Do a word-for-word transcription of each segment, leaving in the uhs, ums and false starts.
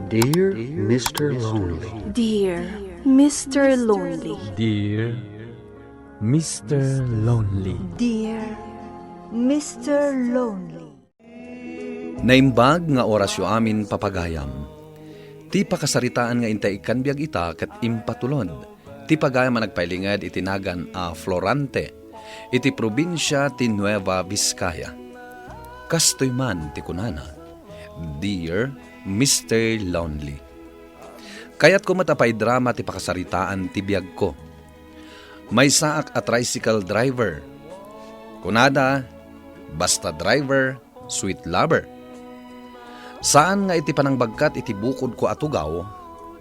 Dear Mister Lonely. Dear Mister Lonely. Dear Mister Lonely. Dear Mister Lonely. Naimbag nga orasyo amin, papagayam. Ti pakasaritaan nga intay ikkan biag ita ket impatulod ti pagayam a nagpailinged iti nagan a Florante, iti probinsia ti Nueva Vizcaya. Kastoy man ti kunana, "Dear Mister Lonely." Kayatko met a paidrama ti pakasaritaan ti biagko. Maysaak a tricycle driver. Kunada, "Basta driver, sweet lover." Saan nga iti panangbagkat iti bukodko a tugaw,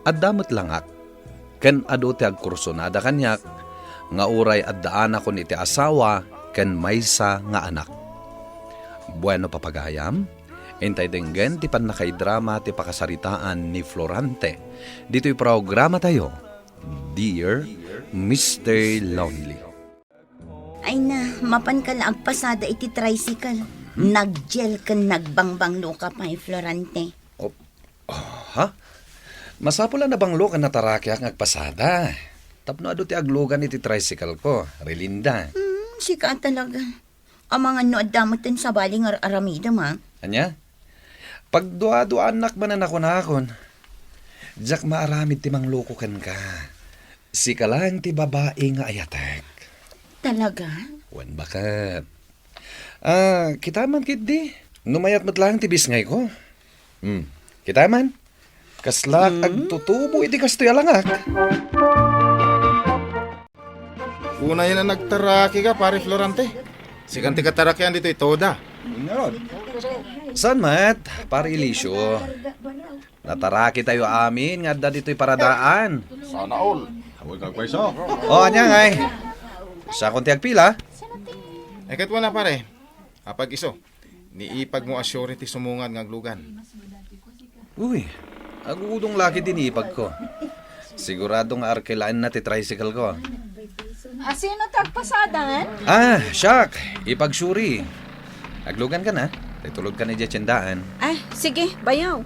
adda met langak, ken adu ti agkursunada kaniak nga uray addaanakon iti asawa ken maysa nga anak. Bueno, papagayam, intay denggen ti pannakaidrama ti pakasaritaan ni Florante ditoy programatayo, Dear Mister Lonely. Ay na, mapanka la agpasada iti tricycle. Nagjel ken nagbangbanglo ka pay, Florante. Oh, oh, ha? Masapul a nabanglo ken natarakiak nga agpasada. Tapno adu ti aglugan iti tricycle ko, Relinda. Hmm, sika talaga. Amangan no adda met ti sabali nga ar-aramidem, ha? Ania? Pagduaduaannak manen a kunakon, "Diak maaramid ti mangloko kenka. Sika laeng ti babai nga ayatek." Talaga? Wen, baket. Ah, kita man ketdi. No mayat met laeng ti bisngayko. Hmm. Kita man. Kasla Hmm. agtutubo iti kastoy a langak. Unayen a nagtaraki ka, Pare Florante. Sikan ti katarakian ditoy toda. Saan met, Pare Elicio? Natarakitayo amin nga adda ditoy paradaan. Sana all. Awan kagpayso. O, ania ngay? Siakon ti agpila? Ay, ket wala, pare. Apag isu, ni ipagmo a sure ti sumungad nga aglugan. Uy, agudong la ketdi ni ipagko. Sigurado nga arkelaenna ti tricycle ko. A, sino ti agpasadan? Ah, siak, ipag Shuri. Aglugan ka na, tay tulod ka na idiay tiendaan. Ay, sige, bayaw.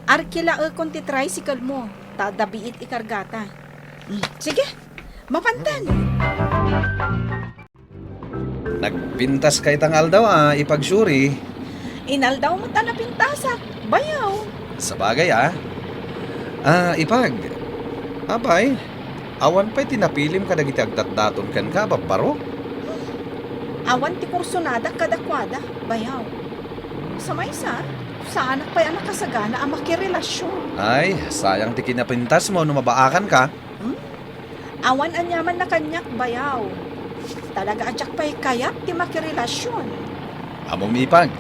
Arkelaekon ti tricycle mo, ta adda biit ikargata. Mm, sige, mapantan. Nagpintas ka ita nga aldaw, a, ipag Shuri. Inaldaw met a napintasak, bayaw. Sabagay, a. A, ipag. Apay, awan pay ti napilim kadagiti agdatdaton kenka a babbaro? Awan ti kursonadak kadakuada, bayaw. Sa maysa, saanak pay a nakasagana a makirelasion. Ay, sayang ti kinapintasmo no mabaakan ka. Hmm? Awan aniaman a kaniak, bayaw. Talaga a diak pay kayat ti makirelasion. Ammom, ipag,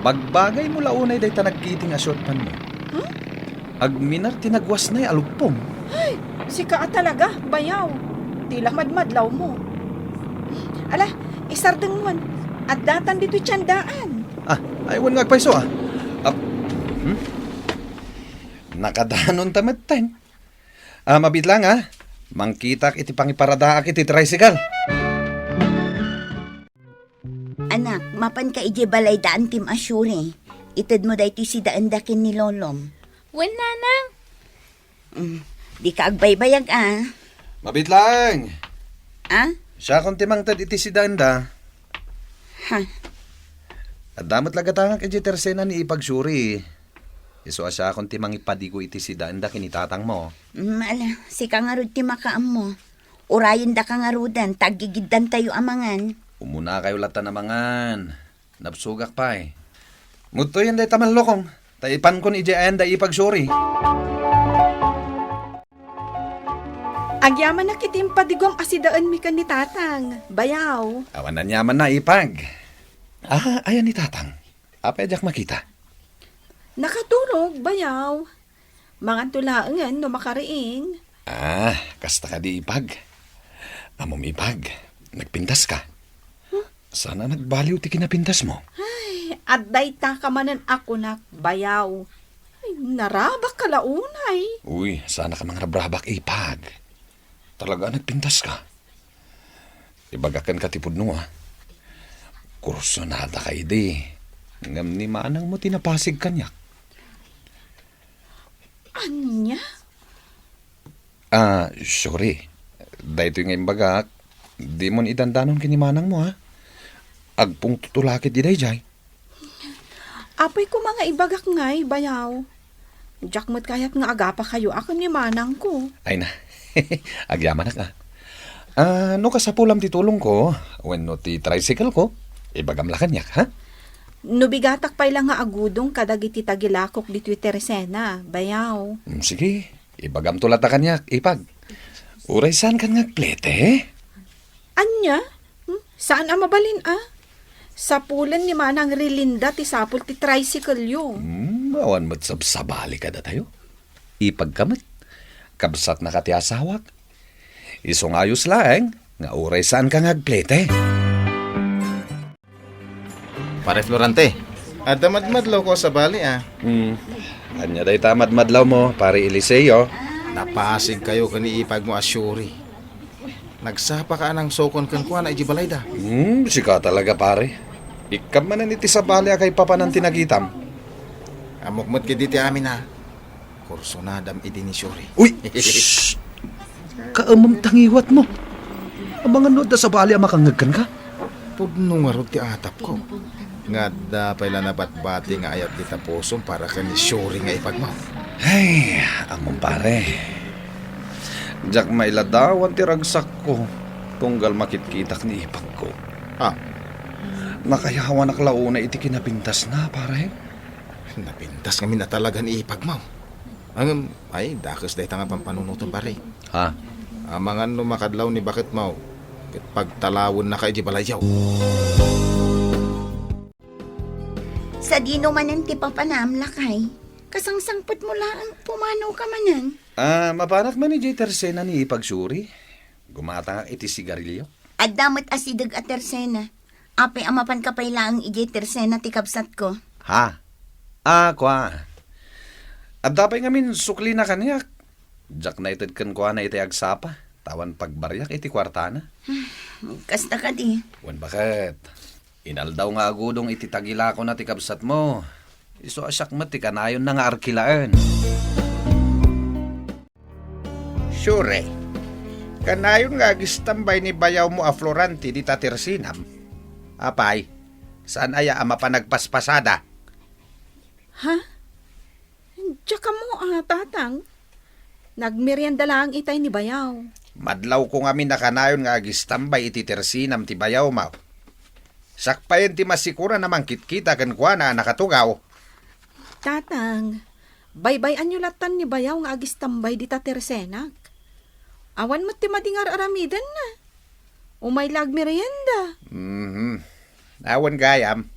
bagbagaymo la unay dayta nagkiting a short pant mo. Hmm? Agminar ti nagwasnay a luppom. Ay, sika a talaga, bayaw. Ti la madmadlawmo. Ala, isardengmon. Addatan ditoy tiendaan. A, ay, wen nga agpayso, a. Ap-, hmm? Nakadanonta metten. A, mabiit laeng, a. Mangkitak iti pangiparadaak iti tricycle. Anak, mapanka idiay balay da Antim a Shuri. Itedmo daytoy sidaenda ken ni Lolom. Wen, nanang. Mm, dika agbaybayag, a. Mabiit laeng. A? Siakon ti mangted iti sidaenda. Ha? Adda met la gatangak idiay tersena ni ipag Shuri. Isu a siakon ti mangipadigo iti sidaenda ken ni tatangmo. Mm, ala, sika ngarud ti makaammo. Urayendaka ngaruden, ta aggigiddantayo a mangan. Umunakayo latta a mangan. Nabsogak pay. Nguttoyen dayta manlokong, ta ipankon idiay ayan da ipag Shuri. Agyamanak iti impadigom a sidaenmi ken ni tatang, bayaw. Awan aniaman a ipag. A, ayan ni tatang? Apay a diak makita? Nakaturog, bayaw. Manganto laengen no makariing. A, kasta kadi, ipag? Ammom, ipag, nagpintaska. Huh? Saan a nagbaliw ti kinapintasmo? Ay, adda itaka manen a kunak, bayaw. Ay, narabakka la unay. Uy, saanka mangrabrabak, ipag. Talaga a nagpintaska. Ibagak kenka ti pudno, a. Kursunadaka idi. Ngem ni manangmo ti napasig kaniak. Ania? Ah, sorry. Daytoy nga imbagak, dimon idandanon ken ni manangmo, ha? Agpungtoto la ketdi daydiay. Apoy koma nga ibagak ngay, bayaw. Diak met kayat nga agapakayo a ken ni manangko. Ay na, agyamanak, ah. Ah, no kasapulam ti tulongko, wenno ti tricycle ko, ibagam la kaniak, ha? No bigatak pay la nga agudong kadagiti tagilakok ditoy Teresena, bayaw. Mm, sige, ibagamto latta kaniak, ipag. Uray saankan nga agplete? Ania? Hmm? Saan a mabalin, a? Sapulen ni Manang Rilinda ti sapul ti tricycle-yo. Hmm, awan met sabsabali kadatayo. Ipagka met. Kabsatnaka ti asawak. Isu nga ayos laeng nga uray saanka nga agplete. Pare Florante, adda madmadlawko a sabali, a. Hmm. Ania dayta madmadlawmo, Pare Eliseo? Napasigkayo ken ni ipagmo a Shuri. Nagsapaka a nangsukon kenkuana idiay balayda. Hmm, sika talaga, pare. Ikkam manen iti sabali a kaipapanan ti nagitam. Ammok met ketdi ti amin, a. Kursunadam idi ni Shuri. Uy! Shh! Kaemem ta ngiwatmo. Amangan no adda sabali a makangngeg kenka? Pudno ngarud ti atapko. Nga adda pay la nabatbati nga ayat dita pusom para ken ni Shuri nga ipagmo. Ay, ammom, pare. Diak mailadawan ti ragsakko tunggal makitkitak ni ipagko. Ha? Nakayawanak la unay iti kinapintasna, pare. Napintas ngamin a talaga ni ipagmo. Ngem, ay, dakes dayta nga pampanunotem, pare. Ha? Amangan no makadlaw ni baketmo, ket pagtalawennaka idiay balayyo. Sadino manen ti papanam, lakay? Kasangsangpetmo laeng, pumanoka manen. Ah, mapanak man idiay tersena ni ipag Shuri. Gumatangak iti sigarilyo. Adda met asideg a tersena. Apay a mapanka pay laeng idiay tersena ti kabsatko? Ha? Ah, kua. Adda pay ngamin suklina kaniak. Diak naited kenkuana itay agsapa, ta awan pagbariak iti kuartana. Kasta kadi. Wen baket. Inaldaw nga agudong iti tagilakona ti kabsatmo. Isu a siak met ti kanayonna nga arkilaen. Sure. Kanayon nga agistambay ni bayawmo a Florante dita tersenam. Apay, saan aya a mapan agpaspasada? Ha? Diak ammo a, tatang. Nagmerienda laeng itay ni bayaw. Madlawko ngamin a kanayon nga agistambay iti tersenam ti bayawmo. Siak payen ti masikuran a mangkitkita kenkuana a nakatugaw. Tatang, baybay-anyo lattan ni bayaw nga agistambay dita tersenak. Awan met ti madi nga ar-aramidenna. Umay la agmerienda. Mhm. Awan gayam.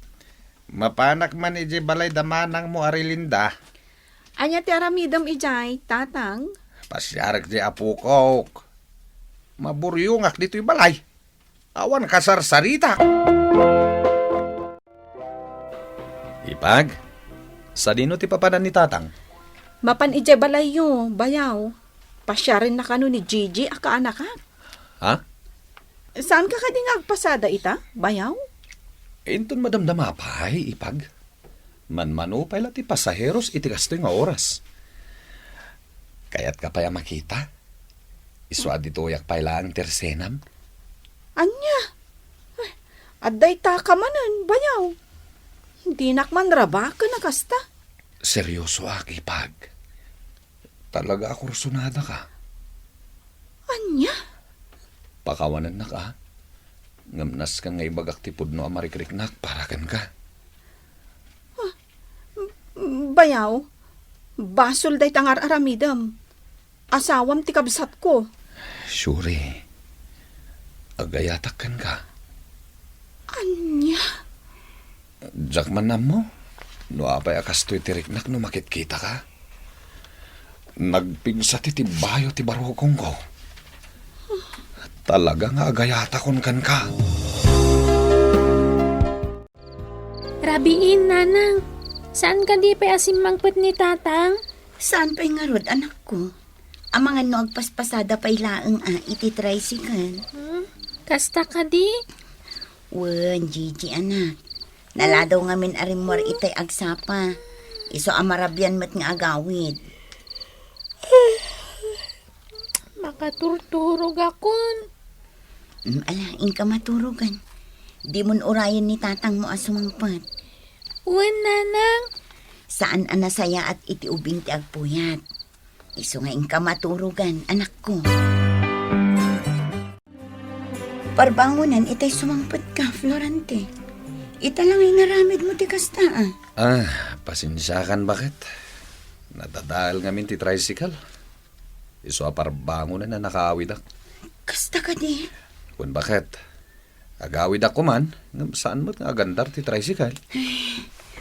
Mapanak man idiay balay da manangmo a Rilinda. Ania ti aramidem idiay, tatang? Pasiarek ti apokok. Maburyongak ditoy balay. Awan kasarsarita. Ipag, sadino ti papanan ni tatang? Mapan idiay balayyo, bayaw. Pasiarenna kano ni Gigi a kaanakak. Ha? Saanka kadi nga agpasada ita, bayaw? Inton madamdama pay, ipag. Manmano pay la ti pasaheros iti kastoy nga oras. Kayatka pay a makita? Isu a ditoyak pay laeng ti arsenam. Ania? Ay, adda itaka manen, bayaw. Dinak man rabaken a kasta. Seryosoak, ipag. Talaga a kursunadaka. Ania? Pakawanennak, a. Ngem nasken nga ibagak ti pudno a marikriknak para kenka. Ah, bayaw, basol dayta nga ar-aramidem. Asawam ti kabsatko. Sure. Agayatak kenka. Ania? Diak man ammo no apay a kastoy ti riknak no makitkitaka. Nagpigsa ti tibbayo ti barukongko. Talaga nga agayatakon kenka. Rabiin, nanang. Saan kadi pay a simmangpet ni tatang? Saan pay ngarud, anakko? Amangan no agpaspasada pay laeng a iti tricycle. Hmm? Kasta kadi? Wen, Gigi, anak. Naladaw ngamin a rimmuar itay agsapa. Isu a marabian met nga agawid. Paturturogakon. Mm, ala, inka maturogan. Dimon urayen ni tatangmo a sumangpet. Wen, nanang. Saan a nasayaat iti ubing ti agpuyat. Isu nga inka maturogan, anakko. Parbangonan itay sumangpetka, Florante. Ita la nga inaramidmo ti kasta, a. Ah, pasensiakan, baket. Nadadael ngamin ti tricycle. Isu a parbangonan a nakaawidak. Kasta kadi? Wen, baket. Agawidak koman, ngem saan met nga agandar ti tricycle.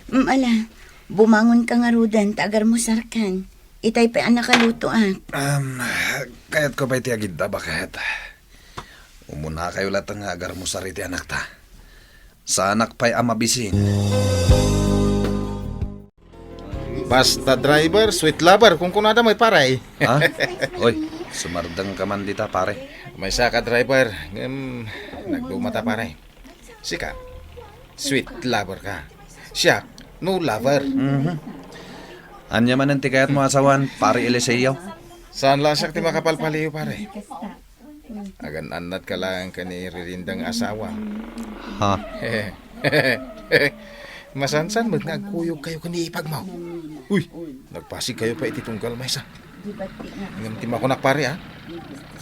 Mm, ala, bumangonka ngaruden ta agarmusarkan. Itay pay a nakalutoak. Um, kayatko pay ti agidda, baket. Umunakayo latta nga agarmusar iti anakta. Saanak pay a mabisin. Basta driver, sweet lover, kunkunada met, pare. Ha? Oy, sumardengka man dita, pare. Maysaka driver, ngem nagdumata, pare. Sika, sweet lover ka. Siak, no lover. Mhm. Ania manen ti kayatmo a sawen, pare Eliseo? Saan la siak ti makapalpaliw, pare. Agan-annadka laeng ken ni Relinda nga asawa. Ha? Masansan met nga agkuyogkayo ken ni ipagmo. Uy, nagpasigkayo pay iti tunggal maysa. Ngem ti makunak, pare, a.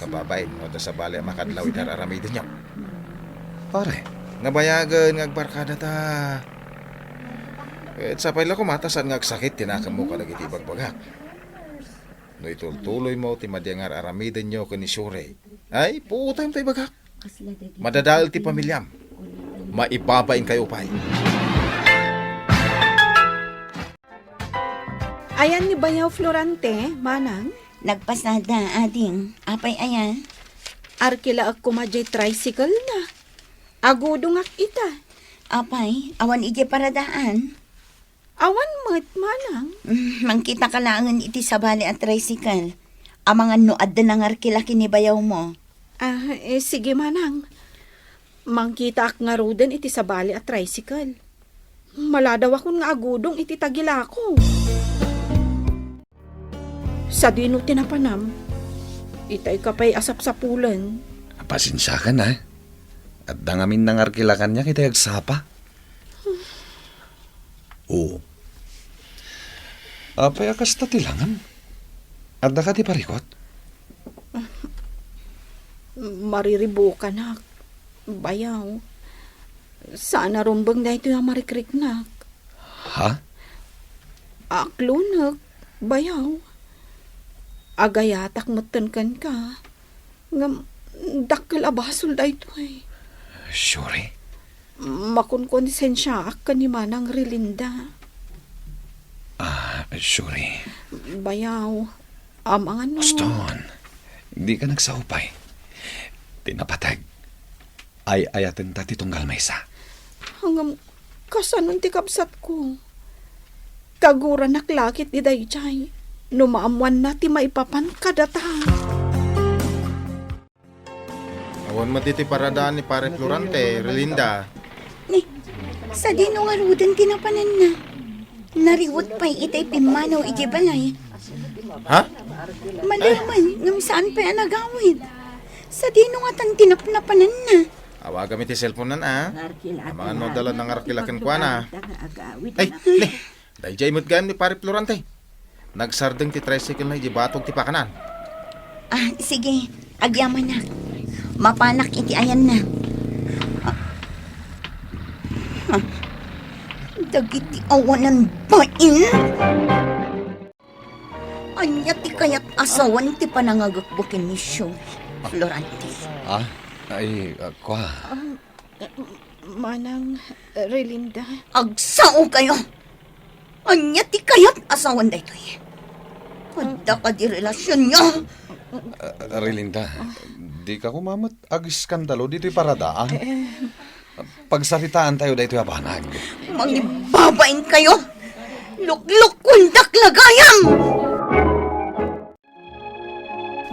Kababain, no adda sabali a makadlaw iti ar-aramidenyo. Pare. Nabayagen nga agbarkada ta. Ket sapay la koma ta saan nga agsakit ti nakemmo kadagiti ibagbagak. No itultuloymo ti madi nga ar-aramidenyo ken ni Shuri, ay, puotem ta ibagak. Madadael ti pamiliam. Maibabainkayo pay. Ayan ni Bayaw Florante, manang? Nagpasada, ading. Apay aya? Arkilaek koma diay tricycle na. Agudongak ita. Apay, awan idiay paradaan? Awan met, manang. Mm, mangkitaka laengen iti sabali a tricycle. Amangan no adda nangarkila ken ni bayawmo. Ah, eh, sige, manang. Mangkitaak ngaruden iti sabali a tricycle. Maladawakon nga agudong iti tagilako. Sadino ti napanam? Itay ka pay a sapsapulen. Pasensiakan, a. Adda ngamin nangarkila kaniak itay agsapa. Oo. Apay a kasta ti langam? Adda ka ti parikut? Mariribukanak, bayaw. Saan a rumbeng daytoy a marikriknak. Ha? Aklonek, bayaw. Agayatak metten kenka. Ngem, dakkel a basol daytoy. Shuri? Makonkonsensiaak ken ni Manang Relinda. Ah, Shuri. Bayaw, amangan no. Uston, dika nagsaupay. Ti napateg, ay-ayatenta ti tunggal maysa. Ngem, kasanon ti kabsatko? Kaguranak la ket ti daydiay, no maammoanna ti maipapan kadata. Awan met iti paradaan ni Pare Florante, Relinda. Ni, sadino ngaruden ti napananna? Nariwet pay itay pimmanaw idiay balay. Ha? Maliw man, ngem saan pay a nagawid. Sadino ngatan ti napnapananna? Awagam iti cellphone-nan, a. Amangan no adda la nangarkila kenkuana. Ay, ni, daydiay met gayam ni Pare Florante. Nagsardeng ti tricycle-na idiay batog ti pakanan. Ah, sige. Agyamanak. Mapanak iti ayanna. Ah. Ah. Dagiti awanan bain. Ania ti kayat a sawen ti panangagekmo ken ni Shuri, Florante? Ah, ay, ah, kua. Ah, eh, Manang Relinda. Agsaokayo! Ania ti kayat a sawen daytoy? Adda kadi relasionyo? Ah, Relinda, dika koma met agiskandalo ditoy paradaan. Eh. Pagsaritaantayo daytoy a banag. Mangibabainkayo! Luklukkondak la gayam!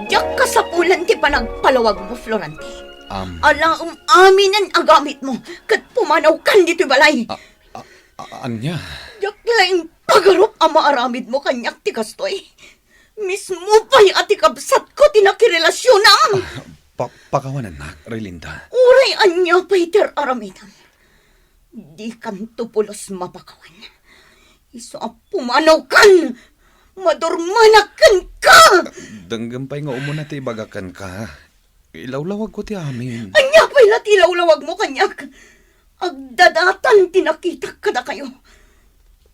Diak kasapulan ti panagpalawagmo, Florante. Am. Alaem aminen a gamitmo, ket pumanawkan ditoy balay. A, a, a, ania? Diak laeng pagarup a maaramidmo kaniak ti kastoy. Mismo pay a ti kabsatko ti nakirelasionam. Ah, pa-, pakawanennak, Relinda. Uray ania pay ti ar-aramidem, dikanto pulos mapakawan. Isu a pumanawkan, madurmanak kenka. Denggem pay nga umuna ti ibagak kenka. Ilawlawagko ti amin. Ania pay la ti ilawlawagmo kaniak? Agdadatan ti nakitak kadakayo.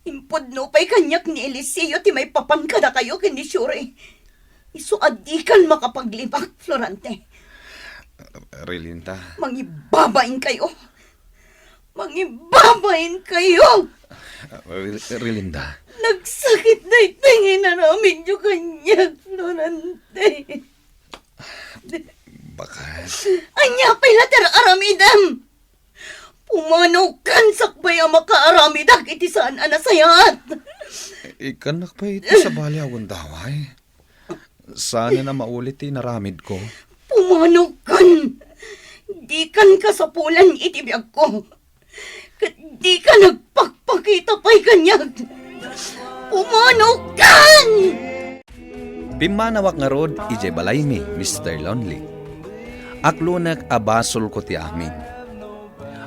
Impudno pay kaniak ni Eliseo ti maipapan kadakayo ken ni Shuri. Isu a dikan makapaglibak, Florante. Relinda. Mangibabain kayo. Mangibabain kayo. Rel-, Relinda. Nagsakit daytoy nga inaramidyo kaniak, Florante. Baket. Ania pay la ti ar-aramidem? Pumanawkan sakbay a makaaramidak iti saan a nasayaat. Ikkannak pay iti sabali a gundaway. Saanen a maulit ti inaramidko. Pumanawkan! Dikan kasapulan iti biagko. Ket dika nagpakpakita pay kaniak. Pumanawkan! Pimmanawak ngarud idiay balaymi, Mister Lonely. Aklonek a basolko ti amin.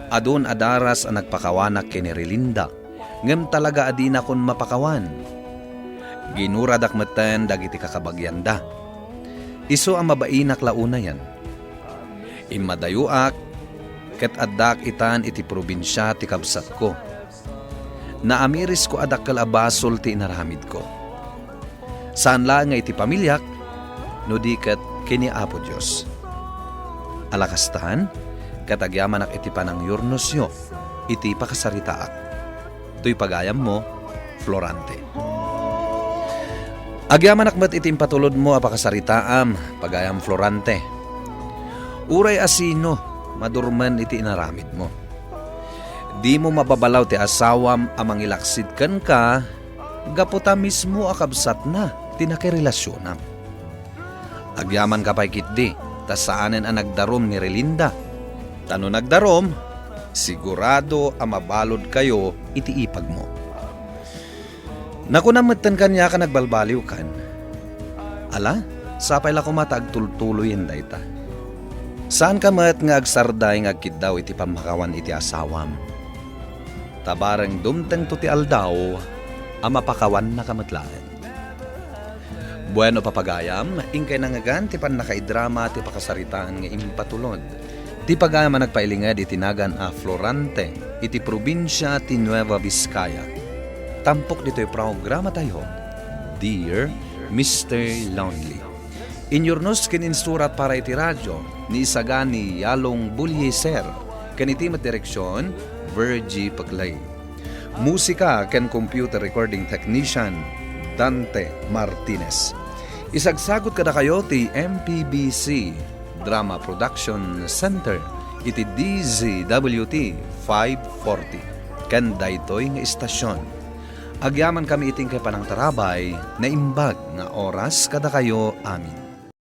Adun a daras a nagpakawanak ken ni Relinda, ngem talaga a dinakon mapakawan. Ginuradak metten dagiti kakabagianda. Isu a mabainak la unayen. Immadayoak, ket addaak itan iti probinsia ti kabsatko. Naamirisko a dakkel a basol ti inaramidko. Saan laeng nga iti pamiliak, no di ket ken ni Apo Dios. Ala kastan, ket agyamanak iti panangyurnosyo iti pakasaritaak. Toy pagayammo, Florante. Agyamanak met iti impatulodmo a pakasaritaam, pagayam Florante. Uray a sino, madurmen iti inaramidmo. Dimo mababalaw ti asawam a mangilaksid kenka gapu ta mismo a kabsatna ti nakirelasionam. Agyamanka pay ketdi, ta saanen a nagdarum ni Relinda. Ta no nagdarum, sigurado a mabaludkayo iti ipagmo. Nakunam metten kaniak a nagbalbaliwkan. Ala, sapay la koma ta agtultuloyen dayta. Saanka met nga agsarday nga agkiddaw iti pammakawan iti asawam. Ta bareng dumtengto ti aldaw a mapakawannaka met laeng. Bueno, papagayam, inkay nangngegan ti pannakaidrama ti pakasaritaan nga impatulod. Ti pagayam a nagpailinged iti nagan a Florante, iti probinsia ti Nueva Vizcaya. Tampok ditoy programatayo, Dear Mister Lonely. Inyurnos ken insurat para iti radio ni Isagani Yalong Bulyeser, ken iti met direksion, Virgie Peclay. Musika ken computer recording technician, Dante Martinez. Isagsagut kadakayo ti M P B C Drama Production Center iti D Z W T five forty. Ken daytoy nga istasyon, agyamankami iti inkay panangtarabay, naimbag nga oras kadakayo amin.